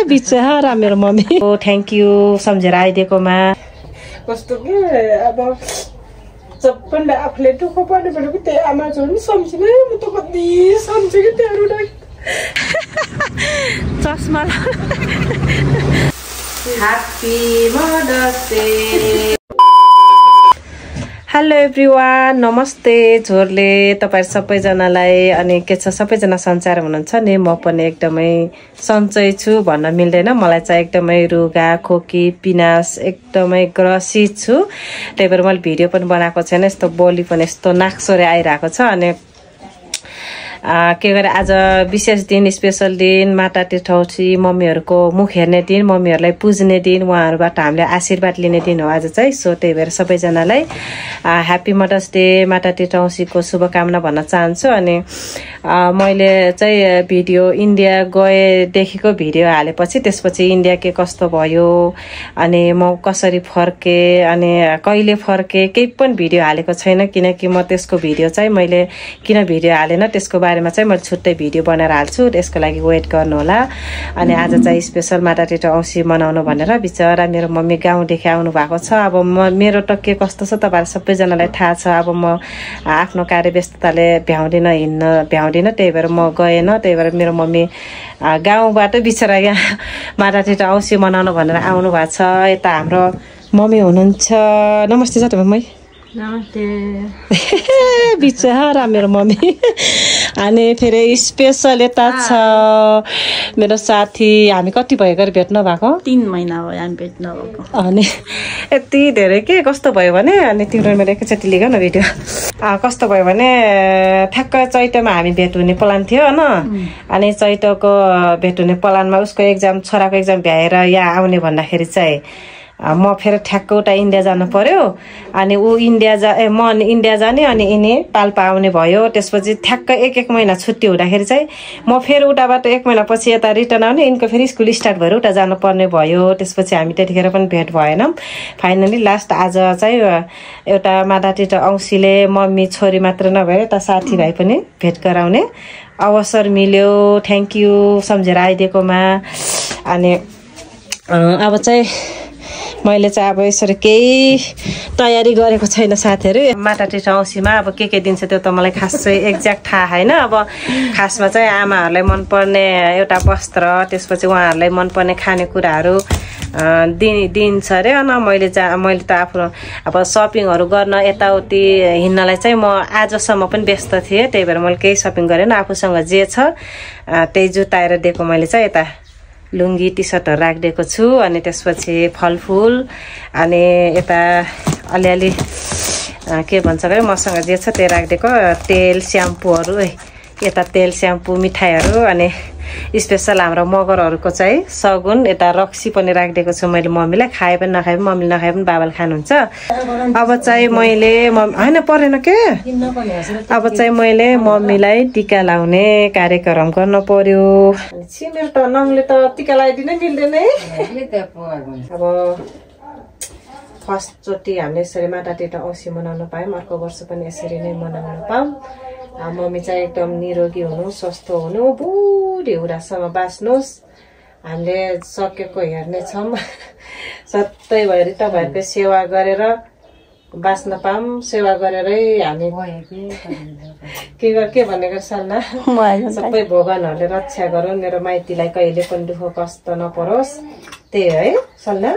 बिचरा मेरो mummy thank you सम्झेर आइदिएकोमा। कस्तो के अब सबभन्दा आफूले दुःख पर्ने भनेको त्यही आमा छोरी सम्झिने। म त कति सम्झेँ कि त्यहाँ चस्मा happy mother's day. Hello everyone, नमस्ते झोरले तपाईहरु सबैजनालाई। अनि के छ, सबैजना सन्चै हुनुहुन्छ नि? म पनि एकदमै सन्चै छु भन्न मिल्दैन, मलाई चाहिँ एकदमै रुगा खोकी पिनास एकदमै ग्रसित छु। त्यही भएर मैले भिडियो पनि बनाएको छैन। यस्तो बोली पनि यस्तो नाक्सोरे आइरहेको छ। अनि के गरे आज विशेष दिन, स्पेशल दिन, माता टिठौसी मम्मीहरूको मुख हेर्ने दिन, मम्मीहरूलाई पुज्ने दिन, उहाँहरूबाट हामीले आशीर्वाद लिने दिन हो आज चाहिँ। सो त्यही भएर सबैजनालाई ह्याप्पी मदर्स डे, माता टिठौसीको शुभकामना भन्न चाहन्छु। अनि मैले चाहिँ भिडियो इन्डिया गएदेखिको भिडियो हालेपछि त्यसपछि इन्डिया के कस्तो भयो, अनि म कसरी फर्केँ, अनि कहिले फर्केँ, केही पनि भिडियो हालेको छैन। किनकि म त्यसको भिडियो चाहिँ मैले किन भिडियो हालेन त्यसको बारेमा चाहिँ मैले छुट्टै भिडियो बनाएर हाल्छु, त्यसको लागि वेट गर्नु होला। अनि आज चाहिँ स्पेशल माता टिठौसी मनाउनु भनेर बिचरा मेरो मम्मी गाउँदेखि आउनु भएको छ। अब मेरो त के कस्तो छ तपाईँहरू सबैजनालाई थाहा छ। अब म आफ्नो कार्यव्यस्तताले भ्याउँदिनँ, त्यही भएर म गएन। त्यही भएर मेरो मम्मी गाउँबाट बिचरा यहाँ माता टिठौसी मनाउनु भनेर आउनु भएको छ। यता हाम्रो मम्मी हुनुहुन्छ। नमस्ते छ तपाईँ। नमस्ते। बिचरा मेरो मम्मी। अनि फेरि स्पेसल यता छ मेरो साथी। हामी कति भयो गरी भेट्नु भएको? 3 महिना भयो हामी भेट्नु भएको। अनि यति धेरै के कस्तो भयो भने, अनि तिम्रो मेरो एकैचोटि लिग न भिडियो। कस्तो भयो भने ठ्याक्क चैतमा हामी भेट हुने प्लान थियो होइन। अनि चैतको भेट हुने प्लानमा उसको एक्जाम, छोराको एक्जाम भ्याएर यहाँ आउने भन्दाखेरि चाहिँ म फेरि ठ्याक्क उता इन्डिया जानु पर्यो। अनि ऊ म इन्डिया जाने, अनि यिनी पाल्पा आउने भयो। त्यसपछि ठ्याक्क एक महिना छुट्टी हुँदाखेरि चाहिँ म फेरि उताबाट 1 महिनापछि यता रिटर्न आउने, यिनको फेरि स्कुल स्टार्ट भएर उता जानुपर्ने भयो। त्यसपछि हामी त्यतिखेर पनि भेट भएनौँ। फाइनली लास्ट आज चाहिँ एउटा माता टिठौसीले मम्मी छोरी मात्र नभएर यता साथीभाइ पनि भेट गराउने अवसर मिल्यो। थ्याङ्क यू सम्झेर आइदिएकोमा। अनि अब चाहिँ मैले चाहिँ अब यसरी केही तयारी गरेको छैन साथीहरू। माता टिठौसीमा अब के दिन्छ त्यो त मलाई खासै एक्ज्याक्ट थाहा छैन। अब खासमा चाहिँ आमाहरूलाई मनपर्ने एउटा वस्त्र, त्यसपछि उहाँहरूलाई मनपर्ने खानेकुराहरू दिन्छ अरे। अनि मैले त आफ्नो अब सपिङहरू गर्न यताउति हिँड्नलाई चाहिँ म आजसम्म पनि व्यस्त थिएँ। त्यही भएर मैले केही सपिङ गरेन। आफूसँग जे छ त्यही जुटाएर दिएको मैले चाहिँ यता लुङ्गी टी सर्टहरू राखिदिएको छु। अनि त्यसपछि फलफुल, अनि यता अलिअलि के भन्छ गरे मसँग जे छ त्यही राखिदिएको। तेल स्याम्पूहरू, यता तेल स्याम्पू मिठाईहरू, अनि स्पेसल हाम्रो मगरहरूको चाहिँ सगुन यता रक्सी पनि राखिदिएको छु मैले मम्मीलाई। खाए पनि नखाए पनि, मम्मीले नखाए पनि बाबाले खानुहुन्छ। अब चाहिँ मैले होइन परेन के, अब चाहिँ मैले मम्मीलाई टिका लाउने कार्यक्रम गर्न पर्यो। मेरो त नङले त टिका लगाइदिनै मिल्दैन है। अब फर्स्टचोटि हामीले यसरी माता टिठौसी मनाउन पायौँ, अर्को वर्ष पनि यसरी नै मनाउन पाऊँ। मम्मी चाहिँ एकदम निरोगी हुनु, स्वस्थ हुनु, बुढी हुँदासम्म बाँच्नुहोस्। हामीले सकेको हेर्नेछौँ। सधैँभरि तपाईँहरूको सेवा गरेर बाँच्न पाऊँ। सेवा गरेरै हामी के भनेको सल्लाह, सबै भगवानहरूले रक्षा गरून्, मेरो माइतीलाई कहिले पनि दुःख कष्ट नपरोस्। त्यही है सल्लाह।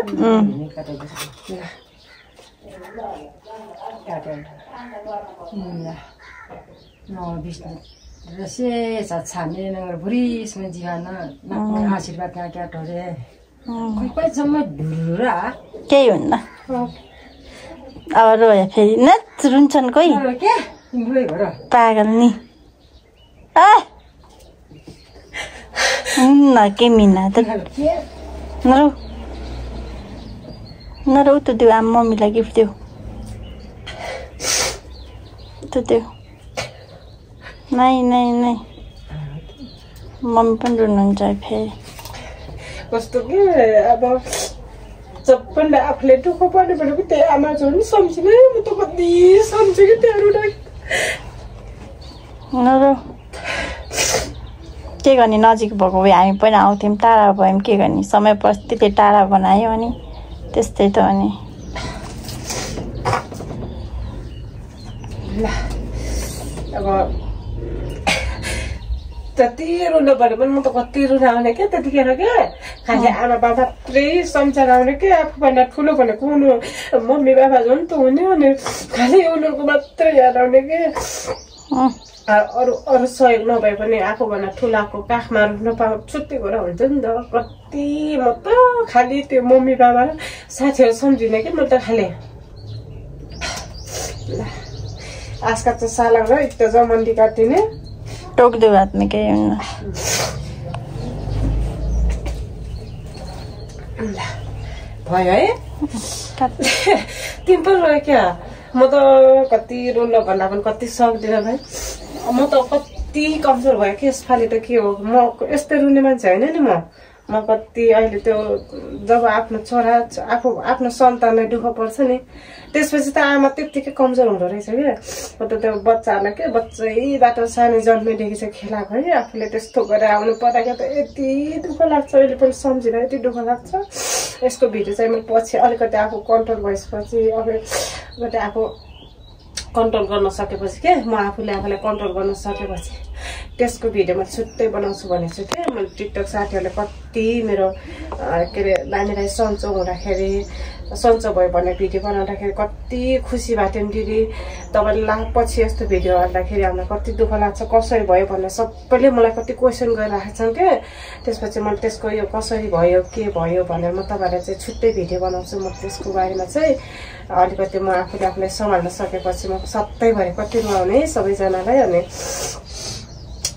केही हुन्न। अब रोयो फेरि नच रुन्छन् कोही पागल नि। हुन्न के मिना त नरौ त देऊ। आमा मम्मीलाई गिफ्ट देऊ त देऊ। नै मम्मी पनि रुनुहुन्छ फेरि। कस्तो के अब सबभन्दा आफूले दुःख पर्ने भनेको त्यही आमा छोरी सम्झिने। म त कति सम्झेँ कि त्यहाँ के गर्ने नजिक भएको भए हामी पनि आउँथ्यौँ टाढा भयौँ के गर्ने समय परिस्थितिले टाढा बनायो अनि त्यस्तै त अनि ल अब जति रुनु पर्यो पनि म त कति रुन आउने क्या त्यतिखेर क्या खालि आमा बाबा मात्रै संसार आउने क्या आफूभन्दा ठुलो भनेको उनीहरू मम्मी बाबा झन् त हुने अनि खालि उनीहरूको मात्रै याद आउने क्या अरू अरू सहयोग नभए पनि आफूभन्दा ठुलाको काखमा रुख्न छुट्टै कुरा हुन्छ नि त कति म त खालि त्यो मम्मी बाबा र साथीहरू सम्झिने कि म त खालि आज का चाहिँ सालङ र इत्त जमन्डी काटिने टोक्दो हात में केही हुन्न भयो है तिमी पनि रह्यो क्या म त कति रुन भन्दा पनि कति सक्दिनँ भाइ म त कति कमजोर भयो कि यसपालि त के हो म यस्तै रुने मान्छे होइन नि म कति अहिले त्यो जब आफ्नो छोरा आफ्नो सन्तानलाई दुःख पर्छ नि त्यसपछि त आमा त्यत्तिकै कमजोर हुँदो रहेछ क्या म त त्यो बच्चाहरूलाई के बच्चैबाट सानो जन्मेदेखि चाहिँ खेलाएको है आफूले त्यस्तो गरेर आउनु पर्दाखेरि त यति दुःख लाग्छ अहिले पनि सम्झिँदा यति दुःख लाग्छ यसको भिडियो चाहिँ म पछि अलिकति आफू कन्ट्रोल भएपछि अब आफू कन्ट्रोल गर्न सकेपछि के म आफूलाई कन्ट्रोल गर्न सकेपछि त्यसको भिडियो म छुट्टै बनाउँछु भनेको छु के मैले टिकटक साथीहरूले कति मेरो के अरे नानीलाई सन्चो हुँदाखेरि सन्चो भयो भन्ने भिडियो बनाउँदाखेरि कति खुसी भएको थियो नि दिदी तपाईँले पछि यस्तो भिडियो हाल्दाखेरि हामीलाई कति दुःख लाग्छ कसरी भयो भनेर सबैले मलाई कति क्वेसन गरिरहेको छन् के त्यसपछि मैले त्यसको यो कसरी भयो के भयो भनेर म तपाईँलाई चाहिँ छुट्टै भिडियो बनाउँछु म त्यसको बारेमा चाहिँ अलिकति म आफूलाई सम्हाल्न सकेपछि म सधैँभरि कति रुवाउने सबैजनालाई अनि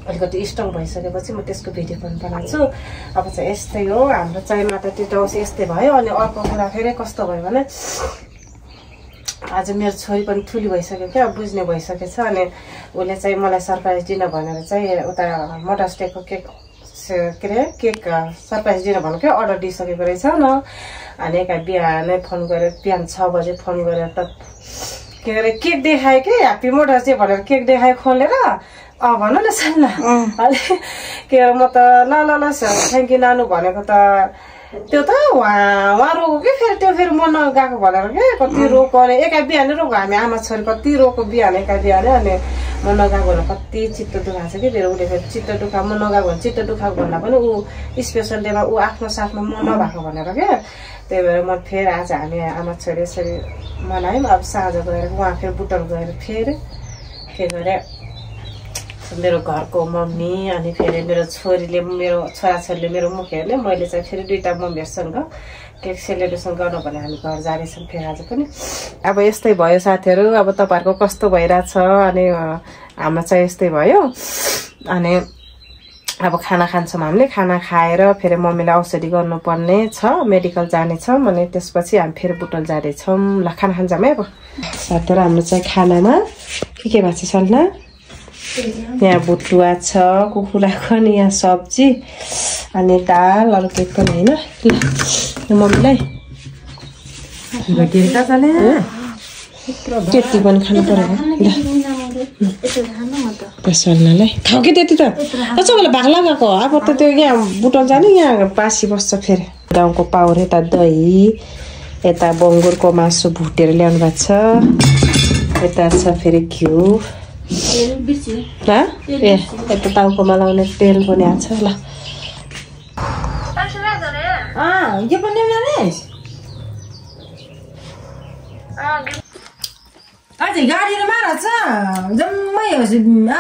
अलिकति स्ट्रङ भइसकेपछि म त्यसको भिडियो पनि बनाउँछु अब चाहिँ यस्तै हो हाम्रो चाहिँ माताटी दौस यस्तै भयो अनि अर्को कुरा फेरि कस्तो भयो भने आज मेरो छोरी पनि ठुली भइसक्यो क्या बुझ्ने भइसकेछ अनि उसले चाहिँ मलाई सरप्राइज दिन भनेर चाहिँ उता मदर्स डेको केक के अरे केक सरप्राइज दिन भन्नु क्या अर्डर दिइसकेको रहेछ न अनि एका बिहानै फोन गरेर बिहान 6 बजे फोन गरेर त के अरे केक देखायो कि ह्याप्पी मदर्स डे भनेर केक देखायो खोलेर भन न सानो के म त ल ल ल थ्याङ्क यू नानु भनेको त त्यो त उहाँ रोको कि फेरि त्यो फेरि मन नगएको भनेर के कति रोको अनि एका बिहानै रोको हामी आमा छोरी कति रोको बिहान एका बिहानै अनि म नगएको भने कति चित्त दुखाएको छ कि मेरो उसले फेरि चित्त दुखा म नगएको भने चित्त दुखाएको भन्दा पनि ऊ स्पेसल डेमा ऊ आफ्नो साथमा म नभएको भनेर क्या त्यही भएर म फेरि आज हामी आमा छोरी यसरी मनायौँ अब साँझ गएर उहाँ फेरि बुटल गएर फेरि के गरे मेरो घरको मम्मी अनि फेरि मेरो छोरीले मेरो छोराछोरीले मेरो मुखीहरूले मैले चाहिँ फेरि दुईटा मम्मीहरूसँग केक सेलिब्रेसन गर्नु भने हामी घर जाँदैछौँ फेरि आज पनि अब यस्तै भयो साथीहरू अब तपाईँहरूको कस्तो भइरहेछ अनि हाम्रो चाहिँ यस्तै भयो अनि अब खाना खान्छौँ हामीले खाना खाएर फेरि मम्मीलाई औषधि गर्नुपर्ने छ मेडिकल जानेछौँ अनि त्यसपछि हामी फेरि बुटल जाँदैछौँ ल खाना खान्छौँ है अब साथीहरू हाम्रो चाहिँ खानामा के भएको छ सल्ना यहाँ बुटुवा छ कुखुराको अनि यहाँ सब्जी अनि दाल अरू केही पनि होइन ल मम्मीलाई त्यति पनि खानु पऱ्यो ल खाऊ कि त्यति त कसो बेला भाग लगाएको अब त त्यो यहाँ बुटल जाने यहाँ बासी बस्छ फेरि गाउँको पाउर यता दही यता बङ्गुरको मासु भुटेर ल्याउनु भएको छ यता छ फेरि घिउ ए यता टाउकोमा लाउने तेल पनि आएको छ ल यो पनि अझै गाडीहरू मारा छ जम्मै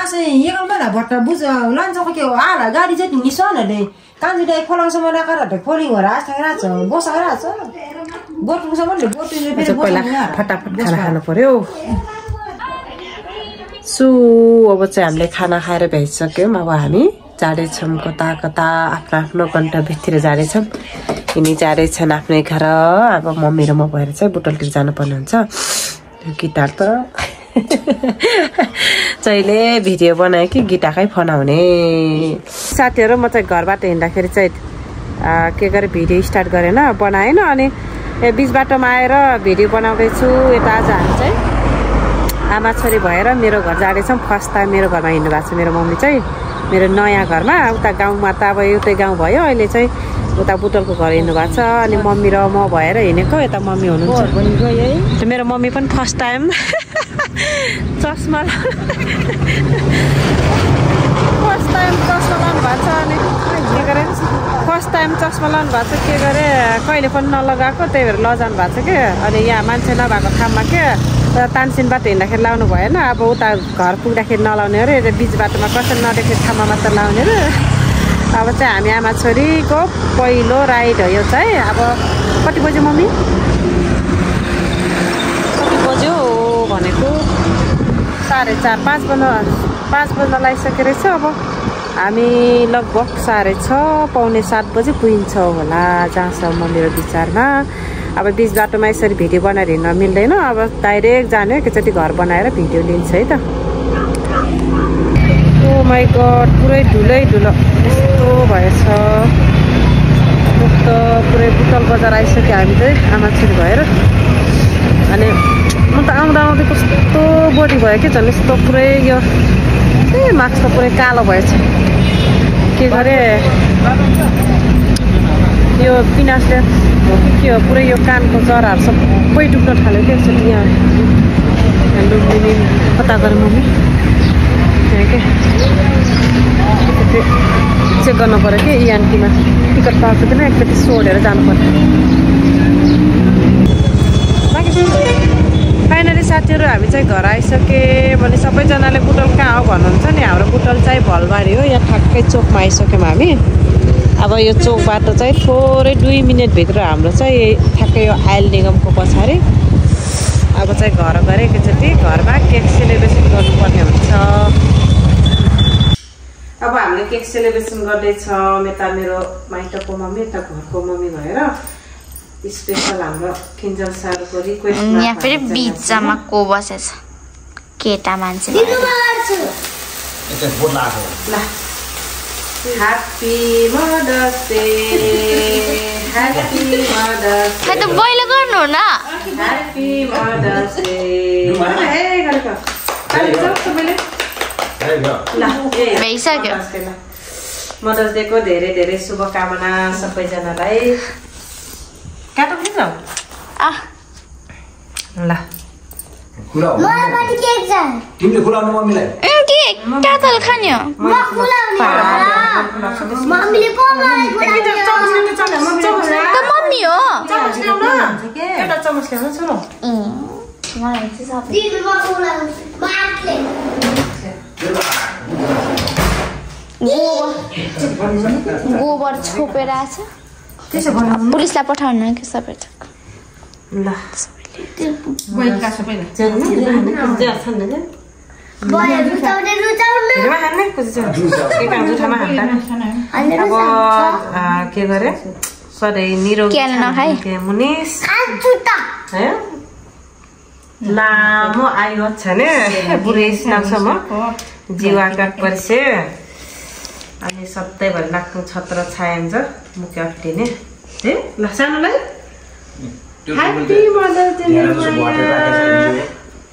आशै एक बेला भट्टा बुझ लान्छ के हो आला गाडी चाहिँ निसनहरूले कान्छीलाई खोलाङसम्म राखेर खोलिङहरू आइसकेर छ बसाएर छ बोटुङसम्म पहिला फटाफट खाना खानु पर्यो सो अब चाहिँ हामीले खाना खाएर भ्याइसक्यौँ अब हामी जाँदैछौँ कता कता आफ्नो आफ्नो गन्तव्यतिर जाँदैछौँ यिनी जाँदैछन् आफ्नै घर अब मम्मी र म भएर चाहिँ बुटलतिर जानुपर्ने हुन्छ गिटार त जहिले भिडियो बनायो कि गिटारकै फनाउने साथीहरू म चाहिँ घरबाट हिँड्दाखेरि चाहिँ के गरे भिडियो स्टार्ट गरेन बनाएन अनि बिच बाटोमा आएर भिडियो बनाउँदैछु यता आज हामी चाहिँ आमा छोरी भएर मेरो घर जाँदैछौँ फर्स्ट टाइम मेरो घरमा हिँड्नु भएको छ मेरो मम्मी चाहिँ मेरो नयाँ घरमा उता गाउँमा त अब एउटै गाउँ भयो अहिले चाहिँ उता बुटलको घर हिँड्नु भएको छ अनि मम्मी र म भएर हिँडेको यता मम्मी हुनुहुन्छ मेरो मम्मी पनि फर्स्ट टाइम चस्मा लाउनु भएको छ अनि के गरे फर्स्ट टाइम चस्मा लाउनु भएको छ के गरे कहिले पनि नलगाएको त्यही भएर लजानु भएको छ कि अनि यहाँ मान्छे नभएको ठाउँमा के तानसिन बाटो हिँड्दाखेरि लाउनु भएन अब उता घर पुग्दाखेरि नलाउने अरे बिच बाटोमा कसैले नदेखेको ठाउँमा मात्र लाउने अरे अब चाहिँ हामी आमा छोरीको पहिलो राइड हो यो चाहिँ अब कति बज्यो मम्मी कति बज्यो भनेको 4:30 5 बज्न लागिसकेको रहेछ अब हामी लगभग 6:30 पौने 7 बजे पुगिन्छौँ होला जहाँसम्म मेरो विचारमा अब बिच बाटोमा यसरी भिडियो बनाएर हिँड्न मिल्दैन अब डाइरेक्ट जाने एकचोटि घर बनाएर भिडियो लिन्छ है त ओ माई गड पुरै धुलै धुलो यस्तो भएछ त पुरै बुटल बजार आइसक्यो हामी चाहिँ आमा छोरी भएर अनि म त आउँदा आउँदै कस्तो बडी भयो कि झन् यस्तो पुरै यो मार्क्स त पुरै कालो भएछ के गरे यो पिनासले के हो पुरै यो कानको जराहरू सबै डुब्न थाल्यो कि एकचोटि यहाँ डुब्ने कता गरे मम्मी त्यहाँ के चेक गर्नु पऱ्यो कि इएनटीमा टिकट पाएको थिएन एकचोटि सोधेर जानु पर्यो फाइनली साथीहरू हामी चाहिँ घर आइसके भने सबैजनाले बुटल कहाँ हो भन्नुहुन्छ नि हाम्रो बुटल चाहिँ भलबारी हो यहाँ ठ्याक्कै चोकमा आइसक्यौँ हामी अब यो चोक बाटो चाहिँ थोरै 2 मिनटभित्र हाम्रो चाहिँ ठ्याक्कै यो आयल निगमको पछाडि अब चाहिँ घर गएर एकचोटि घरमा केक सेलिब्रेसन गर्नुपर्ने हुन्छ अब हामीले केक सेलिब्रेसन गर्दैछौँ यता मेरो माइतको मम्मी यता घरको मम्मी भएर स्पेशल हाम्रो किन्जल सारको रिक्वेस्ट यहाँ फेरि बिचमा को बसेछ केटा मान्छे happy mother's day happy mother's खै त बोइलो गर्नु न ह्याप्पी मदर्स डे भइसक्यो मदर्स डे को धेरै धेरै शुभकामना सबैजनालाई काटो पनि जाऊ ल मलाई पनि केक चाहियो तिमीले खुलाउनु मम्मीलाई केक कातल खान्यो म खुलाउने मम्मीले पो मलाई खुलाउने त मम्मी हो चमच ल्याउन एउटा चमच ल्याउन सुन मलाई चाहिँ सब दिदी म खुलाउने माटले गोबर छोपेर आछ त्यसो भन्नु पुलिसलाई पठाउनु कि सबै ल बैठका सबैले अब के गरे सधैँ निरोगी मुनिस लामो आयु छ नि बुढी स्नासम्म जीवाकाट पर्से अनि सधैँभरि नाक्नु छत्र छाइन्छ मुख अप्टिने है ल सानोलाई ह्याप्पी मदर्स डे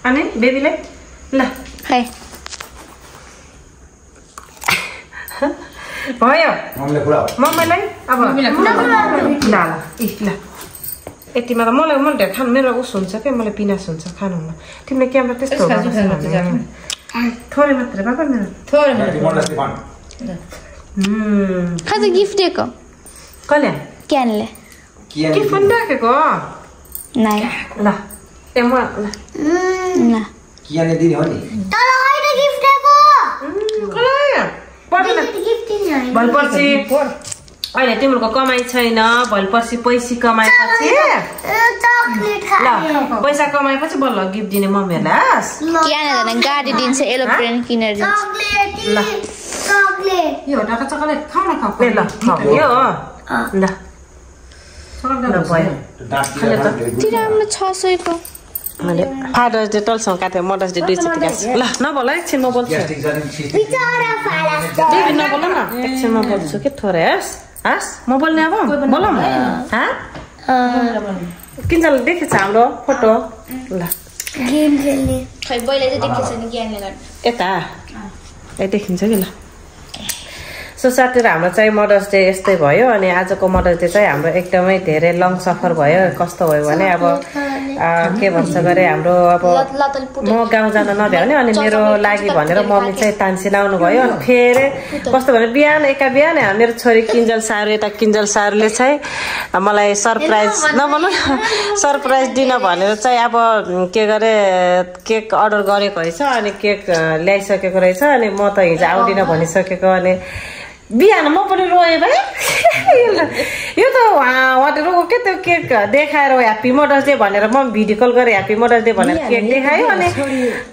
अनि बेबीलाई ल है भयो मम्मीलाई अब ल यतिमा त मलाई धेरै खानु मेरो उस हुन्छ क्या मलाई पिनास हुन्छ खानु न तिमीले क्यामेरा त्यस्तो थोरै मात्रै बाबा मेरो खै त गिफ्ट दिएको कसले क्यानले गिफ्ट पनि राखेको नाइ ल ए म ल कियाले दिने हो नि तर हैन गिफ्ट दिएको भोलि पर्सि अहिले तिम्रो कमाइ छैन भोलि पर्सि पैसा कमाएपछि ल पैसा कमाएपछि बल्ल गिफ्ट दिने मम्मीहरूलाई क्यानले गाडी दिन्छ एरोप्लेन किनेर दिन्छ ल यो डाका चकलेट खाऊ न खाऊ ल खाऊ यो हो ल भयो ती राम्रो 600 को मैले फादर्स डे टलसँग काटेँ मदर्स डे 2 चोटि काट्छु ल नबोल एकछिन म बोल्छु बेबी नबोल न एकछिन म बोल्छु के थोरै हाँस म बोल्ने अब बोलौँ किन्छल देखेछ हाम्रो फोटो ल गेम खेल्ने खै बैले चाहिँ देखेछ नि ज्ञानले गर्नु यता ए देखिन्छ कि ल सो साथीहरु हाम्रो चाहिँ मदर्स डे यस्तै भयो अनि आजको मदर्स डे चाहिँ हाम्रो एकदमै धेरै लङ सफर भयो कस्तो भयो भने अब के भन्छ गरे हाम्रो अब म गाउँ जान नभ्याउने अनि मेरो लागि भनेर मम्मी चाहिँ तान्सी लाउनु भयो अनि फेरि कस्तो भने बिहान मेरो छोरी किन्जल सारू यता किन्जल सारूले चाहिँ मलाई सरप्राइज नभनौँ सरप्राइज दिन भनेर चाहिँ अब के गरे केक अर्डर गरेको रहेछ अनि केक ल्याइसकेको रहेछ अनि म त हिजो आउँदिन भनिसकेको अनि बिहान म पनि रोएँ भाइ यो त उहाँहरूको के त्यो केक देखाएर ह्याप्पी मदर्स डे भनेर म भिडियो कल गरेँ ह्याप्पी मदर्स डे भनेर केक देखायो अनि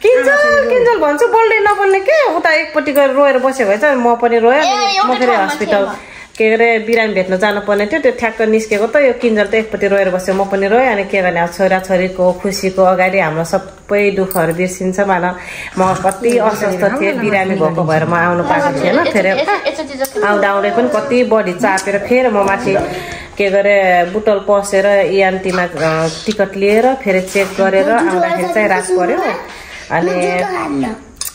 किन्जल भन्छु बोल्दै नबोल्ने के उता एकपट्टि गएर रोएर बसेको भएछ अनि म पनि रोएँ अनि म फेरि हस्पिटल के अरे बिरामी भेट्न जानुपर्ने थियो त्यो ठ्याक्क निस्केको त यो किन्जल त एकपट्टि रोएर बस्यो म पनि रोएँ अनि के गर्ने अब छोराछोरीको खुसीको अगाडि हाम्रो सबै दुःखहरू बिर्सिन्छ भन म कति अस्वस्थ थिएँ बिरामी भएको भएर म आउनु पाएको थिएन फेरि आउँदै पनि कति बढी चापेर फेरि म माथि के गरे बुटल पसेर इएनटीमा टिकट लिएर फेरि चेक गरेर आउँदाखेरि चाहिँ रात पर्यो अनि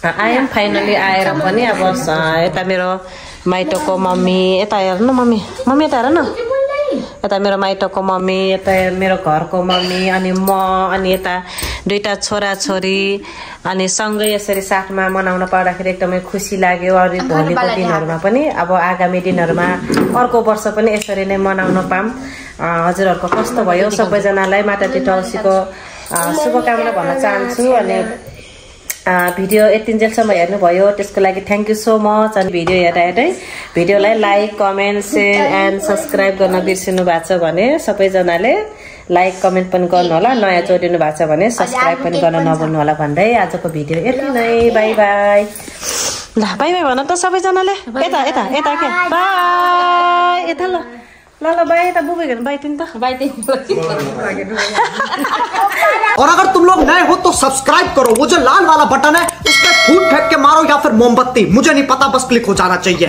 आएँ फाइनली आएर पनि अब यता मेरो माइतोको मम्मी यता हेर न मम्मी यता हेर न यता मेरो माइतोको मम्मी यता मेरो घरको मम्मी अनि म अनि यता दुईटा छोराछोरी अनि सँगै यसरी साथमा मनाउन पाउँदाखेरि एकदमै खुसी लाग्यो अनि भोलिको दिनहरूमा पनि अब आगामी दिनहरूमा अर्को वर्ष पनि यसरी नै मनाउन पाऊँ हजुरहरूको कस्तो भयो सबैजनालाई माता टिटौसीको शुभकामना भन्न चाहन्छु अनि भिडियो यतिन्जेलसम्म हेर्नुभयो त्यसको लागि थ्याङ्क यू सो मच अनि भिडियो हेर्दै भिडियोलाई like comment share and subscribe गर्न बिर्सिनु भएको छ भने सबैजनाले लाइक कमेन्ट पनि गर्नु होला नयाँ जोडिनु भएको छ भने सब्सक्राइब पनि गर्न नभुल्नु होला भन्दै आजको भिडियो यति नै बाई बाई ल बाई बाई भन त सबैजनाले यता यता यता के बाई यता ल ल बाई यता बुबे हेर्नु बाई तिन त बाई तिन और अगर तुम लोग नए हो तो सब्सक्राइब करो वो जो लाल वाला बटन है उस पर फूट फेंक के मारो या फिर मोमबत्ती मुझे नहीं पता बस क्लिक हो जाना चाहिए।